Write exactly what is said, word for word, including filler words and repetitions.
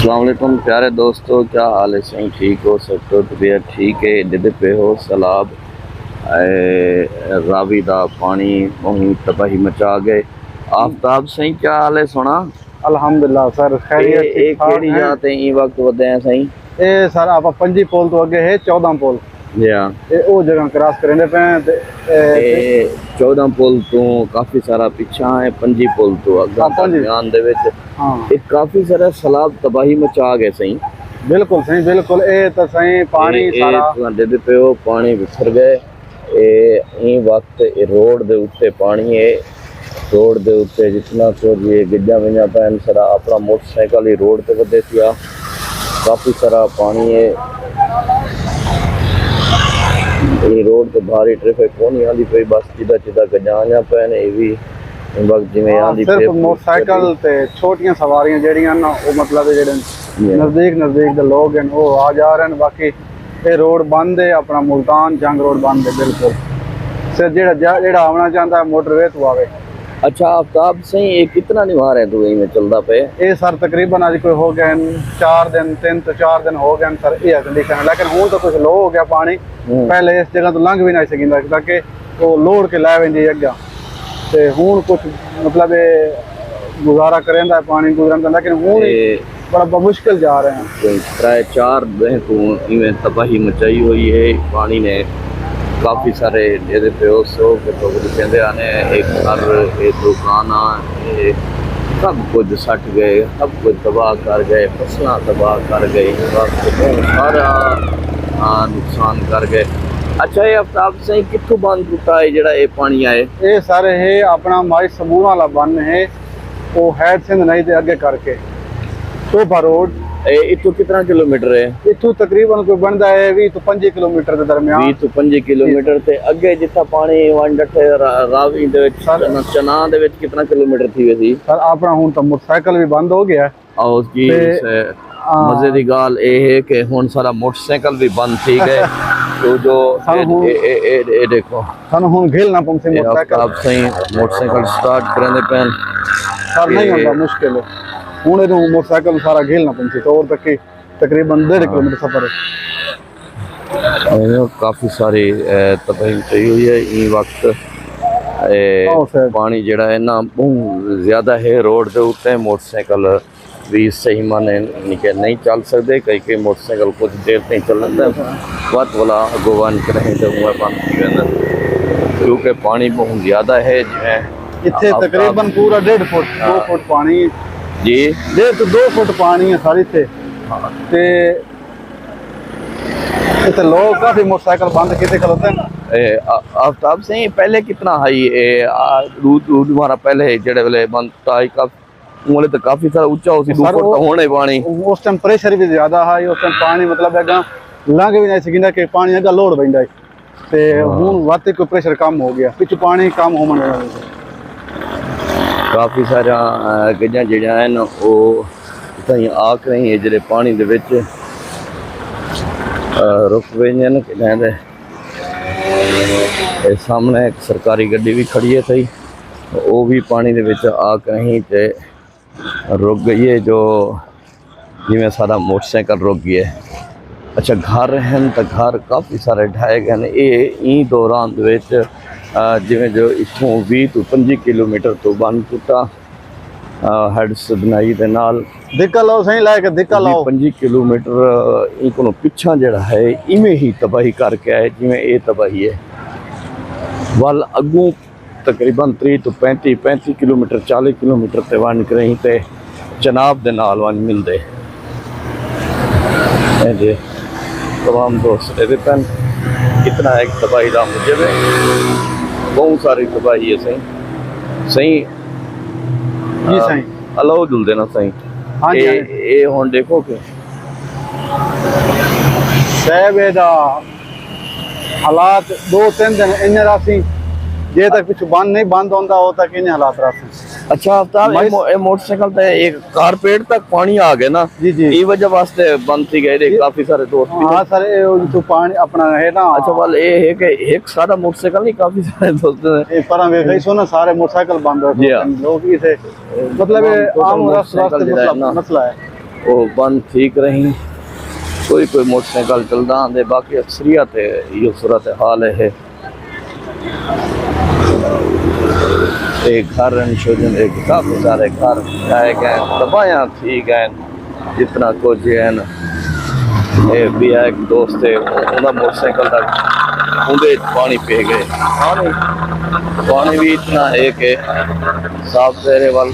السلام علیکم پیارے دوستو، کیا حال ہے سائیں؟ ٹھیک ہو؟ سب تو طبیعت ٹھیک ہے؟ ݙیہدے پئے ہو سیلاب، اے راوی دا پاݨی ٻہوں تباہی مچا ڳئے۔ آفتاب سائیں، کیا حال ہے سوہݨا؟ الحمدللہ سر، خیریت، اے ٹھیک ٹھاک کیڑھی ہیں۔ جاہ تے ایں وقت ودے ہیں سائیں؟ اے سر، آپ پنجی پول تو اگے ہے، چودہ پول۔ جی ہاں۔ اے او جگہ کراس کریندے پئے ہیں تے اے اے چودہ پول تو کافی سارا پچھا ہے، پنجی پول تو اگاں ہاں، پنجی۔ درمیان دے وچ ہاں۔ اے کافی سارا سیلاب تباہی مچا ڳئے سائیں۔ بالکل سائیں، بالکل۔ اے تاں سائیں پاݨی اے، اے سارا تساں ݙیہدے پئے ہو، پاݨی وسر ڳئے۔ اے ایں وقت اے روڈ دے اُتے پاݨی ہے، روڈ دے اُتے جتنا کجھ اے گݙیاں ویندیاں پئن، سارا اپݨا موٹر سائیکل ہی روڈ تے ودے پیا، کافی سارا پاݨی ہے۔ اے روڈ تے بھاری ٹریفک کونی آندی پئی، بس جدھا جدھا گݙیاں آندیاں پئن، اے وی ایں وقت جیویں ہاں، آندی صرف پئی موٹر سائیکل تے چھوٹیاں سواریاں جیڑھیاں نا، او مطلب جیڑھے جی۔ نزدیک نزدیک دے لوگ ہن، او آ جا رہے ہن۔ باقی اے روڈ بند ہے، اپݨا ملتان جھنگ روڈ بند ہے بالکل۔ صرف جیڑھا جا-، جیڑھا آوݨا چاہندا ہے موٹر وے تو آوے۔ اچھا آفتاب سائیں، اے کتنا ݙینہہ وار ہے توں ایویں چلدا پئے؟ اے سر تقریباً اڄ کوئی ہو ڳئے ہن چار دن، تن توں چار دن ہو ڳئے ہن سر، اے کنڈیشن ہے۔ لیکن ہݨ تاں کجھ لو ہو ڳیا پاݨی، ہوں۔ پہلے اس جگہ توں لنگھ وی نہ سڳیندا، تاکہ او لوڑ کے لائے ویندی اڳاں۔ تے ہݨ کجھ مطلب اے گزارا کریندا ہے پاݨی گزرن دا، لیکن ہݨ تے بڑا بمشکل جا رہے ہیں۔ کوئی ترے چار ݙینہہ توں ایویں تباہی مچائی ہوئی ہے، پاݨی نے کافی سارے ݙیہدے پئے ہو سو کہ تو کجھ کہندے آنے، اے گھر، اے دکاناں، اے سب کجھ سٹ ڳئے، سب کجھ تباہ کر ڳئے، فصلاں تباہ کر ڳئے، بس بہت سارا، آ، نقصان کر ڳئے۔ اچھا، اے آفتاب سائیں، کتھوں بند ٹوٹا ہے جیڑھا اے پاݨی آئے؟ اے سارے ہے اپݨا مائی سمون والا بند ہے، او ہیڈ سندھ نائی دے اڳے کر کے ٹوبھا روڈ۔ اے اتھوں کتنا کلومیٹر ہے؟ اتھوں تقریباً کوئی بݨدا ہے ویہہ توں پنجی کلومیٹر دے درمیان۔ ویہہ توں پنجی کلومیٹر۔ تے اڳے جتھاں پاݨی ونڄ ݙٹھے را-، راوی دے وچ، سر، چنا-، چناں دے وچ کتنا کلومیٹر تھی ویسی؟ سر، اپݨا ہݨ تاں موٹر سائیکل وی بند ہو ڳیا ہے۔ آؤ جی، تے، اس، آ، مزے دی ڳالھ اے ہے کہ ہݨ سارا موٹر سائیکل وی بند تھی ڳئے۔ تو جو سانوں اے، ہݨ، اے، اے، اے، اے ݙیکھو۔ سانوں ہݨ گھلݨا پوسی اے موٹر سائیکل۔ آفتاب سائیں موٹر سائیکل سٹارٹ کریندے پئن۔ سر، نہیں تے ہوندا، مشکل ہے۔ ہݨ ایݙوں موٹر سائیکل سارا گھلݨا پوسی، تو اور تک تقریباً ݙیڈھ ہاں۔ کلومیٹر سفر ہے۔ اے کافی ساری، اے، تباہی مچائی ہوئی ہے۔ ایں وقت، اے، آؤ سر۔ پاݨی جیڑھا ہے نا، ٻہوں زیادہ ہے روڈ دے اُتے، موٹر سائیکل وی صحیح معنی نکے نہیں چل سڳدے، کئی کئی موٹر سائیکل کجھ دیر تائیں چلن تے وت ولا اڳوں ونڄ کریندے تے اوہ بند تھی ویندن، کیونکہ پاݨی ٻہوں زیادہ ہے۔ جیویں اتھے آفتاب تقریباً پورا ݙیڈھ فٹ، ہاں۔ ݙو فٹ پاݨی ہے۔ جی۔ ݙیڈھ توں ݙو فٹ پاݨی ہے ساری اتھے۔ ہاں۔ تے اتھے لوگ کافی موٹر سائیکل بند کیتے کھلوتے ہیں۔ اے، آ-، آفتاب سائیں، پہلے کتنا ہائی؟ اے، آ، ݙو، ݙو، ݙو مہینہ پہلے جیڑھے ویلے بند تھیا ہئی، کافی، اوں ویلے تاں کافی سارا اچا ہوسی، ݙو سر، فٹ تاں او، ہوݨے پاݨی۔ اس ٹائم پریشر وی زیادہ ہا، اس ٹائم پاݨی مطلب اڳاں لنگھ وی نہ سڳیندا کہ پاݨی اڳاں لوڑ ویندا ہے۔ تے ہاں۔ ہݨ وت کوئی پریشر کم ہو ڳیا، پچھوں پاݨی کم ہووݨ والا ہے۔ کافی ساریاں، آ، گݙیاں جیڑھیاں ہن، او اتھائیں آ کریندے جیڑھے پاݨی دے وچ، آ، رک ویندیاں ہن۔ کݙاہیں دے اے سامݨے ہک سرکاری گݙی وی کھڑی ہے تھئی، او وی پاݨی دے وچ آ کریندے تے رک ڳئی ہے، جو جیویں سارا موٹر سائیکل رک ڳیا ہے۔ اچھا، گھر ہن تاں گھر کافی سارے ڈھائے ڳئے ہن۔ اے ایں دوران دے وچ، آ، جیویں جو اتھوں ویہہ توں پنجی کلومیٹر توں بند ٹوٹا، آ، ہیڈ سدنائی دے نال۔ دھکا لاؤ سائیں، لائے کے دھکا لاؤ۔ ویہہ پنجی کلومیٹر، آ، ایں کنوں پچھاں جیڑھا ہے، ایویں ہی تباہی کر کے آئے، جیویں اے تباہی ہے۔ ول اڳوں تقریباً تریہہ توں پینتی، پینتی کلومیٹر، چالیہہ کلومیٹر تے ونڄ کریندے تے چناب دے نال ونڄ ملدے۔ اے جے تمام دوست ݙیہدے پئن، اتنا ایک تباہی دا موجب ہے، ٻہوں ساری تباہی ہے سائیں۔ سائیں، جی آ، سائیں۔ الاؤ جلدے نا سائیں۔ ہاں جی، اے، ہاں جی۔ اے ہݨ ݙیکھو کہ صاحب، اے دا حالات ݙو تن دن انج رہسی، جے تک پچھوں بند نہیں بند ہوندا، او تک انج حالات رہسی۔ اچھا آفتاب، اے مو-، اے موٹر سائیکل تے اے کارپیٹ تک پاݨی آ ڳئے نا؟ جی، جی۔ اے وجہ واسطے بند تھی ڳئے، جی۔ کافی سارے دوست بھی ہاں سر، اے او جتھوں پاݨی اپݨا ہے نا۔ اچھا، ول اے ہے کہ ہک سارا موٹر سائیکل نہیں، کافی سارے دوست ہیں۔ اے پراں ویکھ، سو نا سارے موٹر سائیکل بند ہوئے، جی ہاں۔ لوگ اتھے، مطلب، اے عام راستے واسطے مسئلہ، مسئلہ ہے۔ او بند تھی کرہیں، کوئی کوئی موٹر سائیکل چلدا آندے، باقی اکثریت ایہو صورت حال ہے۔ اے گھر ہن شوجن، اے کافی سارے گھر ڈھہے ڳئے، تباہیاں تھی ڳئے، جتنا کجھ ہن۔ اے ٻیا ہک دوست ہے، اوندا موٹر سائیکل دا، اوندے وچ پاݨی پی ڳئے۔ پاݨی، پاݨی وی اتنا ہے کہ صاف سویرے ول